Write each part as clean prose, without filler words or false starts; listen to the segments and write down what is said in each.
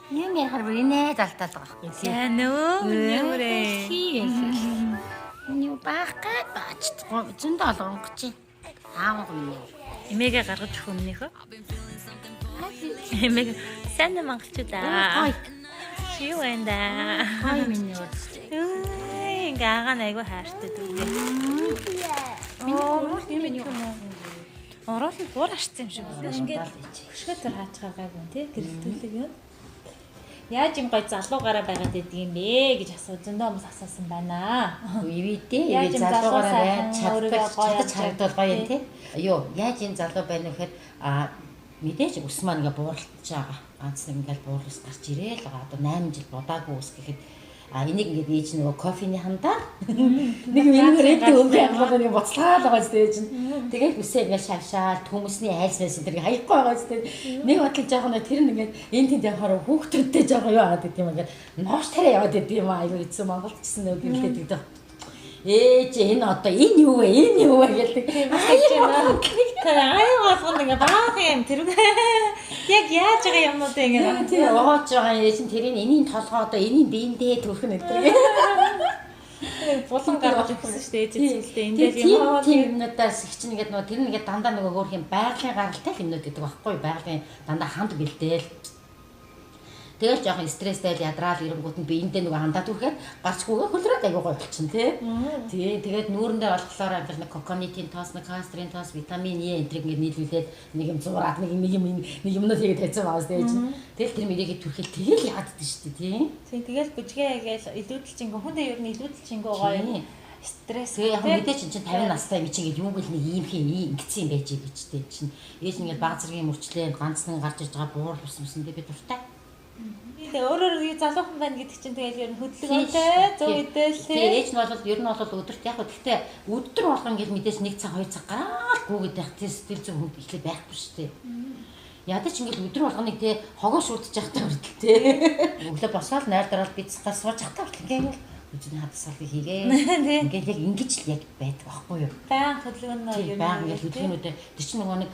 Юм ярихаар бүр инээ залтаад байгаа байхгүй. Сайн уу? Нүрээ. Миний баах гад баач. Зөндөө олгонгоч. Аав минь. Эмээгээ гаргаж өгөх өмнөхөө. Эмээг сайн уу монголчуудаа. Гой. Юу вэ да? Гой минь. Үгүй ингээ агаа нь айгүй хайртай дүү. Оо, юм юм уу? Уруул нь буур арцсан юм шиг байна. Ингээд хөшгөө төр хаачгаар гайгүй тий гэрэлтүүлэг юм. Яаж юм гой залуугаараа байгаад идэг юм бэ гэж асуу зөндөө хүмүүс асуусан байна. Ивэдээ Яаж ивэ юм залуу залуугаараа сайхан, байж чаддаг өөрийгөө гоё чадаж харагдвал гоё юм тий. тий. Юу яаж энэ залуу байна вэ гэхээр а мэдээж ус маань ингээ бууралтж байгаа. Ганц нэг ингээл буурал ус гарч ирээл байгаа. Одоо 8 жил будаагүй ус гэхэд а энийг ингээд ээж нөгөө кофений хандаар нэг мингээр эдэн өнгө хандлаа нэг буцалгаал байгаа зү ээж нь. Тэгэл үсээ ингээд шавшаал хүмүүсний айлс байсан тэр хаяхгүй байгаа зү. Нэг бодлоо жоохон тэр нь ингээд энэ тэнд явахаар хүүхдүүдтэй жоохон юу аваад идэм юм ингээд ноош тариа яваад идэм юм аа айгүй хэцүү Монголд ч гэсэн нөгөө гэрэлтэй гэдэг. Ээж энэ одоо энэ юу вэ? Энэ юу вэ гэдэг. Тэр аяа болгоно ингээ баахан юм тэр яг яаж байгаа юмнууд ингээ Тийм ууж байгаа ээж нь тэрийг энийн толгой одоо энийн биендээ төрхөн өдр. Булан гаргаж өгсөн шүү дээ ээж зүйлдээ энэ дээр Тийм юм аа. тийм юмнуудаас их чинь ингээд нөгөө тэр нэгээд дандаа нөгөө хөөх юм байгалийн гаралтай л юмнууд гэдэг байхгүй юу? Байгалийн дандаа хамт бэлдээл. Тэгэл жоохон стресстэй л ядраал ирэнгүүт нь биендээ нөгөө хандаа түрхэд гарчгүйгээ хөлрөөд аягүй гоё болчихно тий. Тий тэгээд нүүрэндээ болохоор ингээл нэг коконитын тоос, нэг кастрын тоос, витамин Е энэ тэрийг ингээд нийлүүлээд нэг юм зуураад нэг нэг юм нэг юмнууд хийгээд тавьсан байгаа шүү дээ ээж нь. Тэгэл тэр мэрийгээ түрхэл тэгэл яаддаг шүү дээ тий. Тийм тэгэл бүжгээ гээл илүүдэл чингүү хүндээ ер нь илүүдэл чингүү гоё Тийм. стресс Тэгээ яг тий. мэдээч эн чинь 50 настай юм чинь ингээд юу гэл нэг ийм хин ийм ингэсэн юм байж гэж тий чинь ээж нь ингээд баг зэргийн мөрчлээ ганц нэг гарч ирж байгаа буурал ус мөсөндөө би дуртай. Тэгээ өөр өөр залуухан байна гэдэг чинь тэгэл ер нь хөдөлгөөнтэй зөв үдэл тий. тий. Ээж нь бол ер нь бол өдөрт яг гэхдээ өдөр болгон ингээд мэдээж 1 цаг 2 цаг гараал гүгээд байх тий сэтгэл зүйн хүнд эхлэх байхгүй шүү дээ. Ядаж ингээд өдөр болгоныг тий хогоо шүрдэж явахтай хүртэл тий. Өглөө босоод найрдараад би цэцгаар сууж явахтай хүртэл ингээд хүчний хадсалыг хийгээ. Тий. Ингээд яг ингэж л яг байдаг байхгүй юу? Баян хөдөлгөөн нь Тийм ер нь байнга ингээд хөдөлгөөнүүдээ тэр чинь нөгөө нэг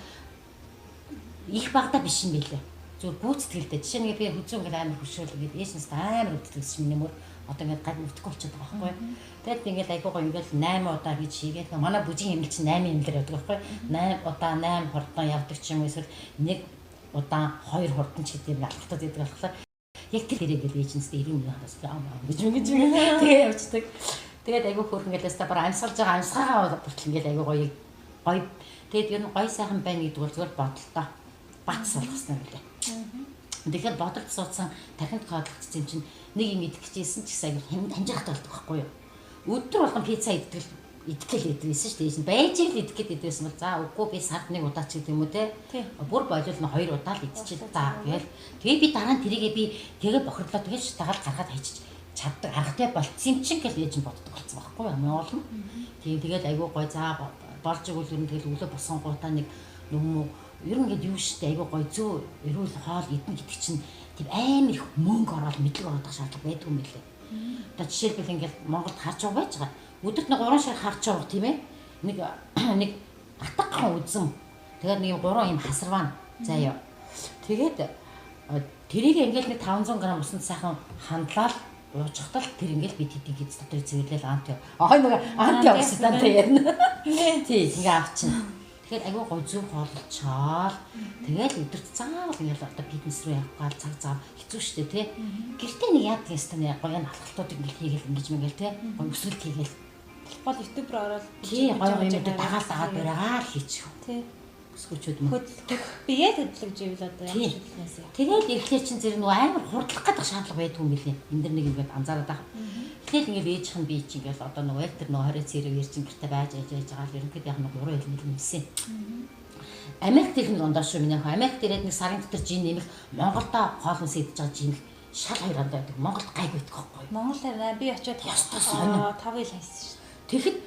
их багада биш юм байлээ. Зүгээр гүйцэтгэлтэй. Жишээ нь би хүзүү ингээд амар хөшөөл ингээд ээж нас амар өвддөг гэсэн миний мөр одоо ингээд гад өвдөхгүй болчиход байгаа байхгүй юу. Тэгэд би ингээд айгуу гоё ингээд 8 удаа гэж хийгээд нөгөө манай бүжгийн хэмнэл чинь 8 хэмнэлээр явдаг байхгүй юу. 8 удаа 8 хурдан явдаг ч юм уу эсвэл нэг удаа 2 хурдан ч гэдэг юм алхалтууд идэг болохоор яг тэр хэрэг ингээд ээж нас 91 хадаас аа гэж ингэж тэгээ явчихдаг. Тэгээд айгуу хөөрхөн ингээд яста бар амьсгалж байгаа амьсгаагаа хүртэл ингээд айгуу гоё гоё. Тэгээд ер нь гоё сайхан байна гэдэг бол зүгээр бодолтой бац болох хэрэгтэй юм билээ. Тэгэхээр бодолд суудсан тархинд кодлогдсон юм чинь нэг юм идэх гэжсэн ч гэсэн айгуу хямжаахтай болдог байхгүй юу? Өдөр болгон пицца иддэг л идэх гээл идэх байсан шүү дээ. Байж л идэх гээд идсэн бол за үгүй би сард нэг удаа ч гэдэг юм уу те. Тий. Бүр болол нь хоёр удаа л идчихэл за гээл. Тэгээ би дараа нь тэрийгээ би тэгээ бохирдлоо тэгэл шатагаал гаргаад хайчиж чаддаг аргатай болцсон юм чинь гэл ээж нь боддог болсон байхгүй юу? Хамгийн гол нь. Тийм тэгэл айгуу гой за болж игэл ер нь тэгэл өглөө босонгуудаа нэг нүм ер нь ингээд юу штэ айгуу гой зөө эрүүл хоол идэн гэдэг чинь тийм амар их мөнгө ороод мэдлэг ороод байх шаардлага байдгүй юм билээ. Одоо жишээлбэл ингээд Монголд харж байгаа байж байгаа. Өдөрт нэг 3 шар харж байгаа тийм ээ. Нэг нэг атгахан үзэм. Тэгээд нэг юм гурван юм хасарван заяа. Тэгээд тэрийг ингээд нэг 500 г усанд сайхан хандлаад уужхтал тэр ингээд бид хэдийн хийц дотор цэвэрлэл анти. Аа нэг антиоксидант ярина. Тий, ингээ авчина. Тэгэхээр айгүй гой зөв хоололчоол. Тэгэл өдөрт заавал ингээл одоо фитнес рүү явах гал цаг зав хэцүү шттэ тий. Гэртээ нэг яадаг юм станы гоё энэ алхалтуудыг ингээл хийгээл ингэж мэнгээл тий. Гоё өсвөлт хийгээл. Гол YouTube руу ороод Тий, гоё гоё юмудыг дагаал дагаад бариагаал хийчих. Тий. Өсгөчүүд мөн. Хөдөлгөөн бие хөдөлгөж ивэл одоо ямар Тий. ч хөдөлгөөнөөс яа. Тэгэл эхлээл чин зэрэг нөгөө амар хурдлах гэдэг шаардлага байдгүй юм билээ. Энд дэр нэг ингээд анзаараад байгаа. Эхлээл ингээд ээжих нь би чи ингээд одоо нөгөө яг тэр нөгөө 20 цэрэг ирчин гэрте байж байж байж байгаа л ерөнхийдөө яг нөгөө 3 хэл нэмсэн. Америкт ирэх нь ондоо шүү миний охин. Америкт ирээд нэг сарын дотор жин нэмэх Монголдо хоол хүнс идэж байгаа жин шал хоёр андаа байдаг. Монголд гайгүй байдаг байхгүй юу? Монгол харин би очиод Ёстой сонин. 5 ил хайсан шүү. Тэгэхэд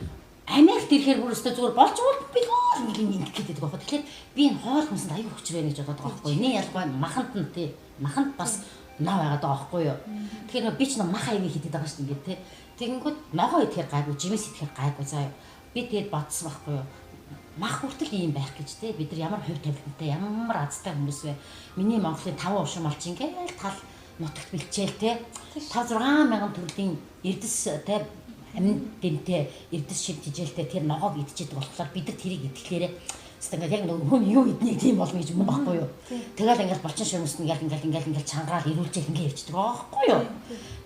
Америкт ирэхээр бүр өстө зүгээр болж бол бэлгүй л ингэ ингэ гэдэг байхгүй. Тэгэхээр би энэ хоол хүнсэнд аюу хүч байна гэж бодоод байгаа байхгүй. Нэг ялгаа маханд нь тий. Маханд бас ноо байгаад байгаа байхгүй юу. Тэгэхээр нөө би ч нөө мах аягүй хийдэг байгаа шүү дээ ингэ тий. Тэгэнгүүт ногоо идэхээр гайгүй, жимс идэхээр гайгүй заа. Би тэгээд бодсон байхгүй юу. Мах хүртэл ийм байх гэж те бид нар ямар хувь тавилантай ямар азтай хүмүүс вэ? Миний Монголын 5 уушин малч ингээл тал нутагт бэлчээл те 5 6 мянган төрлийн эрдэс те амин дэмтэй эрдэс шив тижээлтэй тэр ногоог идчихэд болохоор бид нар тэрийг идэхлээрээ хэвээ ингээд яг нөгөө хүн юу иднийг тийм болно гэж юм баггүй юу. Тэгэл ингээд булчин ширмэс нь ингээд ингээд ингээд чангаал ирүүлжээл ингээд явчихдаг байхгүй юу.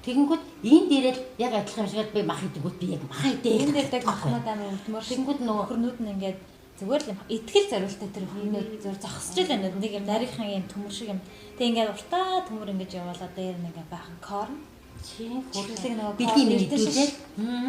Тэгэнгүүт энэ дээрэл яг адилхан юм шиг би мах идэггүүт би яг мах идээ. Энэ дээр яг махнууд амар өвдмөр. Тэгэнгүүт нөгөө хөрнүүд нь ингээд зүгээр л юм итгэл зориултаа тэр хөрнүүд зөв зогсож л байна. Нэг юм нарийнхан юм төмөр шиг юм. Тэг ингээд уртаа төмөр ингэж явуулаа дээр нэг баахан корн. Тийм хөрөлөг нөгөө бэлгийн юм идүүлээл.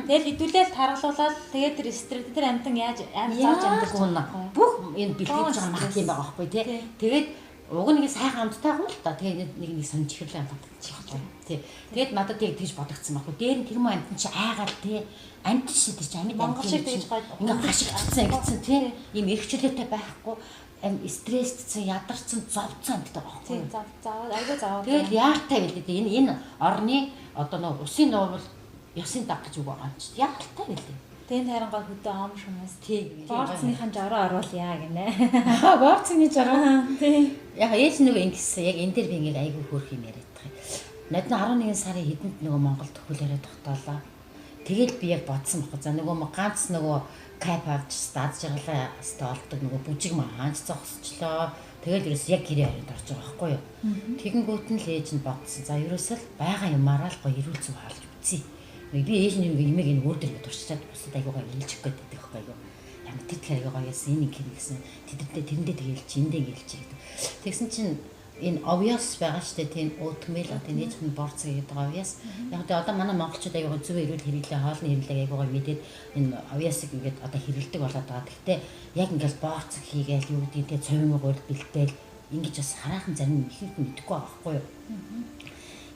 Тэгэл идүүлээл таргалуулаад тэгээд тэр стресс тэр амтан яаж амар зааж амьдарч байна. Бүх энэ бэлгийн жаа мах тийм байгаа байхгүй тий. Тэгээд уг нэг сайхан амттай байгаа л та. Тэгээд нэг нэг сонь чихэрлээ амттай байхгүй. Тий. Тэгээд надад яг тэгж бодогдсон байхгүй. Дээр нь тэр мөн амтан чи айгаал тий. Амт шиг тэр чи амьд Монгол шиг тэгж гоё ингээ хашигдсан ингэсэн тий. Ийм эрхчлөөтэй байхгүй ам стрессдсэн, ядарсан, зовцсон амттай байгаа байхгүй. Тий, зов зов айгүй зовоо. Тэгэл яартай байлээ. Энэ энэ орны одоо нөө усын нуувал ёсын даг гэж үг байгаа юм чи. Яартай байлээ. Тэнд харин гой хөдөө ом шумаас. Тий. Борцныхан жороо оруулъя гинэ. Аа, борцны жороо. Тий. Яг ээж нөгөө ингэсэн. Яг энэ дээр би ингээ айгүй хөөрх юм яриад байгаа юм. Нодно 11 сарын хэдэнд нөгөө Монгол төхөөлөөрөө тогтоолоо. Тэгэл би яг бодсон байхгүй. За нөгөө ганц нөгөө кайп авч дад жаргалаа өстө олдог нөгөө бүжиг маанч зогсчлоо. Тэгэл ерөөс яг гэрээ хариунд орж байгаа байхгүй юу. Тэгэнгүүт нь л ээж нь бодсон. За ерөөсөө л байгаа юмараа л гоё эрүүл зүг хоолж үзье. Би ээж нь юмэг энэ өөр дэр туршичаад бусад айгуу гоё илжих гээд байдаг байхгүй юу. Ямар тэр тэгэхээр айгуу гоё яасан энэ ингэ гэсэн. Тэдэндээ тэрэндээ тэгэлж эндээ ингэлж гэдэг. Тэгсэн чинь энэ овёс байгаа шүү дээ, тийм oatmeal одоо нээж нь борц гэдэг овёс. Яг тэгээ одоо манай монголчууд аягаа зөв эрүүл хэрэглээ, хоолны хэрэглээг аягаа мэдээд энэ овёсыг ингээд одоо хэрэглэдэг болоод байгаа. Гэхдээ яг ингээд борц хийгээл юу гэдгийг те цовин гурил бэлдээл ингэж бас хараахан зарим ихэнх нь мэдэхгүй байгаа байхгүй юу.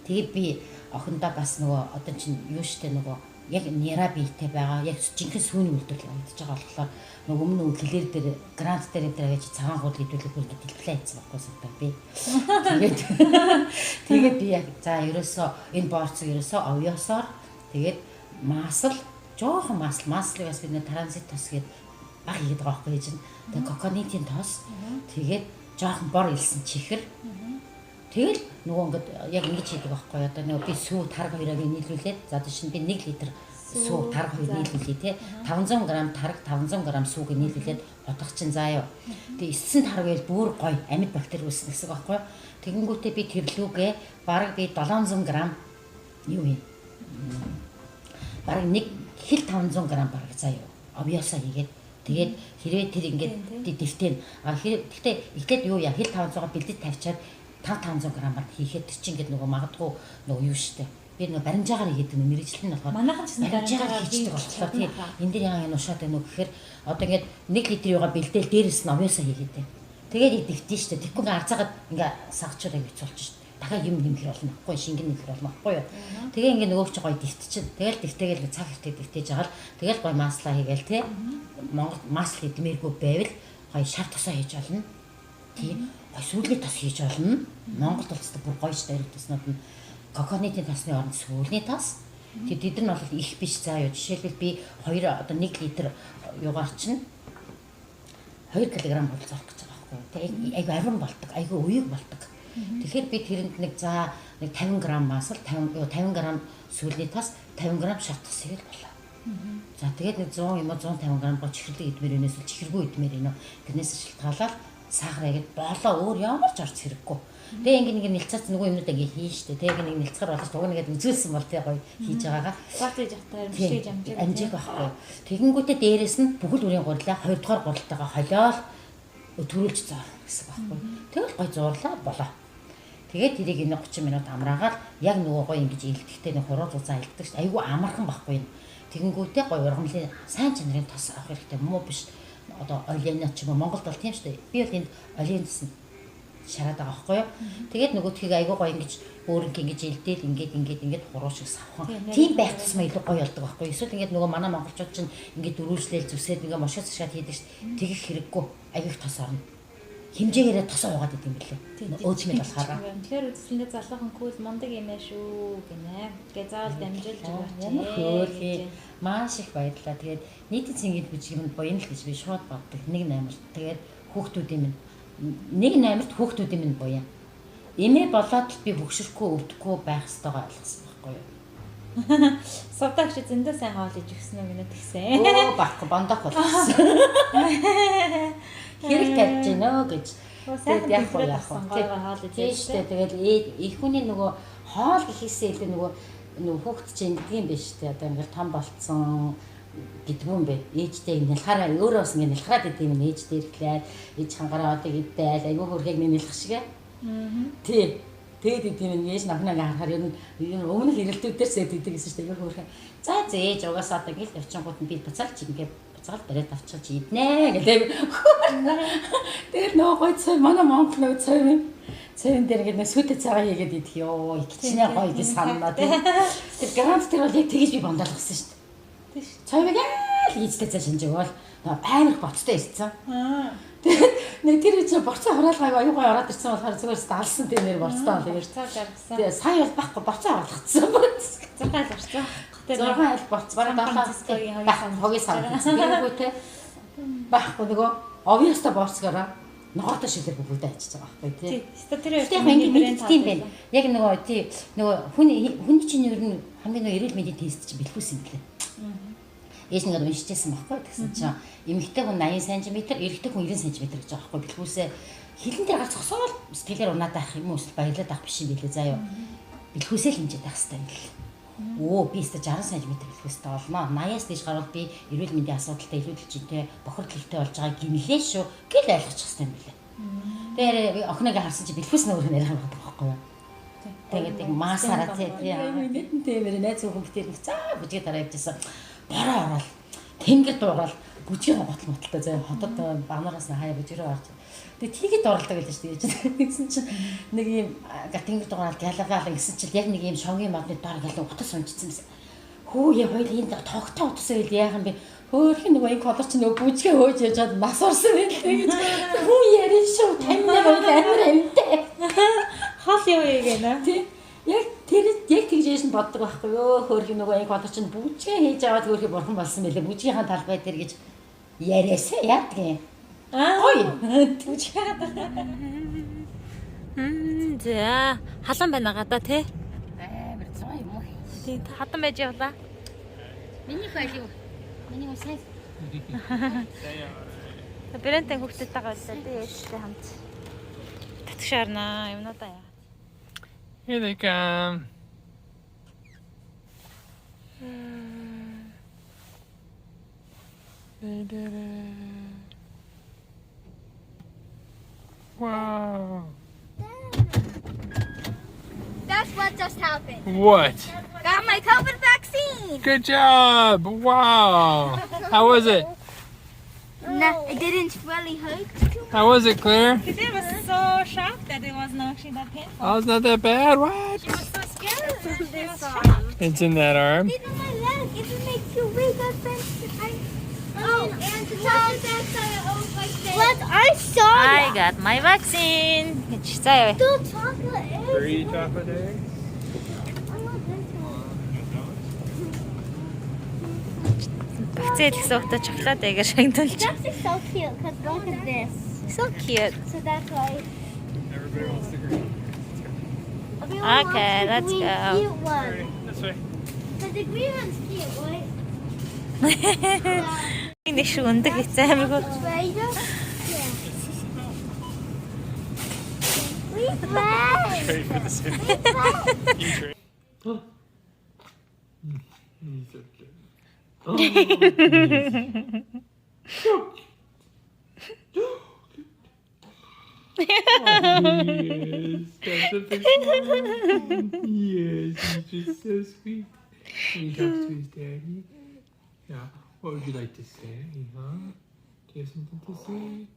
Тэгээ би охиндоо бас нөгөө одоо чинь юу штэ нөгөө яг нера биетэй байгаа, яг жинхэнэ сүүний үйлдвэрлэл явагдаж байгаа болохоор нөгөө өмнө нөгөө клэр дээр грант дээр энэ дээр аваач цагаан гол хэдүүлэх бүр ингэ дэлбэлээ хийсэн байхгүй сантаа би. Тэгээд би яг за ерөөсөө энэ борцог ерөөсөө овёсоор тэгээд масл жоохон масл маслыг бас бид нэ транзит тос гээд баг хийгээд байгаа байхгүй чинь. Тэгээд коконитын тос тэгээд жоохон бор илсэн чихэр. Тэгэл нөгөө ингээд яг ингэж хийдэг байхгүй одоо нөгөө би сүү тарг хоёрыг нийлүүлээд за тийш би 1 литр сүү тарг хоёр нийлүүлээ те 500 г тарг 500 г сүүг нийлүүлээд бодох чинь заа юу. Тэгээ эссэн тарг байл бүр гоё амьд бактери үүснэ гэсэн байхгүй. Тэгэнгүүтээ би тэрлүүгээ бараг би 700 г юу юм. Бараг 1 хил 500 г бараг заа юу. Овёсоо хийгээд тэгээд хэрвээ тэр ингээд дэвтэн а гэхдээ эхлээд юу яа хил 500-аар бэлдэж тавьчаад 500 грамаар хийхэд тэр чинь ингээд нөгөө магадгүй нөгөө юу штэ. Би нөгөө баримжаагаар хийдэг нөө мэрэгжил нь болохоор манайхан ч гэсэн баримжаагаар хийдэг болохоор тий энэ дээр яа энэ ушаад байна уу гэхээр одоо ингээд 1 литр юугаа бэлдээл дээрээс нь овёсоо хийгээд байна. Тэгээд идэвхтэй штэ. Тэгэхгүй ингээд арцаагаад ингээд сагчууд аяг хэцүү болчих штэ. Дахиад юм нэмэх болно байхгүй шингэн нэмэх болно байхгүй юу. Тэгээ ингээд нөгөө чи гоё дэвтчин. Тэгэл дэвтэгээл цаг хэрэгтэй дэвтэж байгаа л тэгэл гоё маслаа хийгээл тий. Монгол масл идмээргүй байвал гоё шар тосоо хийж олно. Тийм гой сүүлний тос хийж олно. Монголд болцдог бүр гоё штэ эрэг тоснууд нь коконитын тосны оронд сүүлний тос. Тэгээд тэд нар нь бол их биш заа юу. Жишээлбэл би 2 одоо 1 литр югаар чинь 2 кг хурц орох гэж байгаа байхгүй юу. Тэгээд айгу ариун болдог, айгу уяг болдог. Тэгэхээр би тэрэнд нэг за нэг 50 г масал 50 г сүүлний тос, 50 г шар тос хийгээл болоо. За тэгээд нэг 100 юм уу 150 г гоо чихэрлэг идмээр өнөөс л чихэргүй идмээр энэ. Тэрнээс шалтгаалаад сахар агаад болоо өөр ямар ч орц хэрэггүй. Тэгээ ингээ нэг нэлцаац нөгөө юмнууд ингээ хийн штэ. Тэгээ нэг нэлцгаар болгож туг нэгэд үзүүлсэн бол тий гоё хийж байгаагаа. Бат хийж явахтаа амжиж амжиг. Амжиг байхгүй. Тэгэнгүүтээ дээрэс нь бүхэл үрийн гурлаа 2 дугаар гуралтайгаа холиол төрүүлж зоорох гэсэн байхгүй. Тэгэл гоё зуурлаа болоо. Тэгээд тэрийг энэ 30 минут амраагаад яг нөгөө гоё ингэж илтгэхдээ нэг хуруу зузаан илтгэдэг штэ. Айгүй амархан байхгүй юм. Тэгэнгүүтээ гоё ургамлын сайн чанарын тос авах хэрэгтэй муу биш. Одоо олино ч юм уу Монголд бол тийм шүү дээ. Би бол энд олино гэсэн шараад байгаа байхгүй юу. Тэгээд нөгөөдхийг айгүй гоё ингэж өөрөнгө ингэж илдээл ингээд ингээд ингээд хуруу шиг савхан. Тийм байх тусмаа илүү гоё болдог байхгүй юу. Эсвэл ингээд нөгөө манай монголчууд чинь ингээд дөрүүлжлээл зүсээд ингээд мошоо цашаад хийдэг шүү дээ. Тэгэх хэрэггүй. Айгүй их тос орно. Хэмжээгээрээ тосоо уугаад идэм билээ. Өөдмөл болохоор. Тэгэхээр үзэсгэлэнтэй залуухан кул мундаг юм аа шүү гинэ. Тэгээ заавал дамжуулж өгөөч. Ямар хөөрхий. Маш их баярлалаа. Тэгээд нийтийн цэнгэд бүжиг юм буян л гэж би шууд боддог. Нэг наймарт. Тэгээд хүүхдүүдийн минь нэг наймарт хүүхдүүдийн минь буян. Эмээ болоод л би хөгшөрөхгүй өвдөхгүй байх ёстойгоо ойлгосон байхгүй юу? Сувдаа чи зөндөө сайн хоол иж өгсөн үү гинэ тэгсэн. Өө байхгүй бондох болсон. Хэрэг тавьж гинөө гэж. Тэгээд яг уу яг уу. Хоол иж. Тийм шүү дээ. Тэгэл их хүний нөгөө хоол гэхээсээ илүү нөгөө хүүхд чинь ингэдэг юм биш үү? Одоо ингээл том болцсон гэдгүү юм бэ. Ээжтэй нялхаараа өөрөө бас ингэ нялхраад идэв юм ээж дээр ирлээ. Ээж хангараа одыг идэл айгүй хөрхийг нялхах шиг. Аа. Тий. Тэгээд идэв юм ээж навхнаа ингэ харахаар ер нь өмнөх хэрэлдүүдээр сэт идэг гэсэн чинь айгүй хөрхөө. За зээж угаасаа одоо ингээл явчингууд нь би буцаалч ингэ буцаал бариад авчиж иднэ гэдэг. Тэгээд нөгөө гой цай манай Монгол нөгөө цай юм. Цайван дээр ингээд нэг сүйтэй цагаан хийгээд идэх ёо хичнээн гоё гэж санана тий. Тэр грант тэр бол яг тэгэж би бондоолгосон шүү дээ. Тийм шүү. Цайвыг аал ийцтэй цай шинж өгөөл амар их боцтой ирсэн. Тэгээд нэг тэр чинь борцоо хураалгайг аюу гоё ороод ирсэн болохоор зүгээр далсан тийм нэр борцтой бол тэгээд Борцоо жаргасан. Тэгээ сая бол байхгүй борцоо хураалгацсан борц. 6 айл борцоо. 6 айл борц бараг 7 хогийн сан. Тэргүй те байхгүй нөгөө овёстой борцгоороо ногоотой шилэр бүгдээ ачиж байгаа байхгүй тий. Тий. Тэр яг ингэ мэддэг юм байна. Яг нөгөө тий нөгөө хүн чинь ер нь хамгийн нөгөө эрүүл мэндийн тест чинь бэлхүүс юм лээ. Ээж нэгэд уншижсэн байхгүй. Тэгсэн чинь эмэгтэй хүн 80 см, эрэгтэй хүн 90 см гэж байгаа байхгүй. Бэлхүүсээ хилэн дээр гарч зогсоол сэтгэлээр унаад байх юм уу эсвэл баярлаад байх биш юм билээ заа юу. Бэлхүүсээ л хэмжээд байх хэрэгтэй юм лээ. Өө би өстө 60 см бэлхүүстэй болно. 80-аас дээш гарвал би эрүүл мэндийн асуудалтай илүү дэлжинтэй бохирдол ихтэй болж байгаа гинлээ шүү гэл ойлгочих хэрэгтэй юм билээ. Тэгэхээр охиноогоо харсан чи бэлхүүс нь өөр нэрэх юм байна байхгүй юу? Тэгээд яг маасаараа тий мэдэн тэмэр найз хүүхэн битэр нэг цаа бүжгээ дараа явжсэн. Бороо ороод тэнгэр дуугаал бүжгийн готл моталтай заяа хотод банараас нь хаяа бүжгэрээ орж. Тэгээд тийгэд оролдог байлаа шүү дээ. Тэгсэн чинь нэг юм тэнгэр дуугаал гялгаал гэсэн чинь яг нэг юм шонгийн модны доор гялга утас унжчихсан байсан. Хүү яа хоёул энд тогтоо утас байл яах юм бэ? Хөөрхөн нөгөө энэ колор чинь нөгөө бүжгээ хөөж яж чад нас орсон юм лээ гэж. Хүн ярин шүү тань хоёул амар амьтай. Хол юу юм гэнэ? Тий. Яг тэр яг тэгж ээж нь боддог байхгүй юу? Хөөрхөн нөгөө энэ колор чинь бүжгээ хийж аваад хөөрхөн бурхан болсон мэлээ. Бүжгийнхаа талбай дээр гэж яриасаа яадгийн. Аа. Гоё. Бүжгээ. За халан байна гадаа тий. Амар зоо юм уу? Тий хадан байж явлаа. Миний хойл юу? Миний хөө сайн. Брэнтэн хүүхдтэйгээ байлаа. Би ээжтэй хамт. Татгшаарнаа юмнуудаа яа. Here they come. They did it. Wow. That's what just happened. What? Got my COVID vaccine. Good job. Wow. How was it? No, it didn't really hurt. How was it, Claire? They was so shocked that it wasn't actually that painful. Oh, it's not that bad. What? She was so scared. She was shocked. It's in that arm. It's in my leg. It makes you wake up and I. Oh, and What I saw. I got my vaccine. гэж за яа. The chocolate eggs. 3 chocolate eggs. I want this one. Вакцин хэлсэн хүүхдээ шоколад эгээр шагналж. It's actually so cute because look at this. So cute. So that's why. Everybody wants the green. Everyone Okay, wants the let's green go. Cute one. This way. But the green one's cute, right? Нэг шиг өндөг хэцээ амар хөө. Right? Yeah. We friends. Trade for the same. We friends. You trade. He's so cute. Oh, yes, that's a big smile. Yes, he's just so sweet. And he talks to his daddy. Yeah. What would you like to say, huh? Do you have something to say?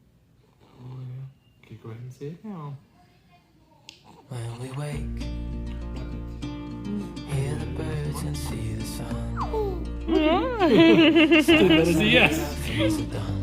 Oh yeah. Okay, go ahead and say it now. When we wake, hear the birds and see the sun. That is a yes. Things are done.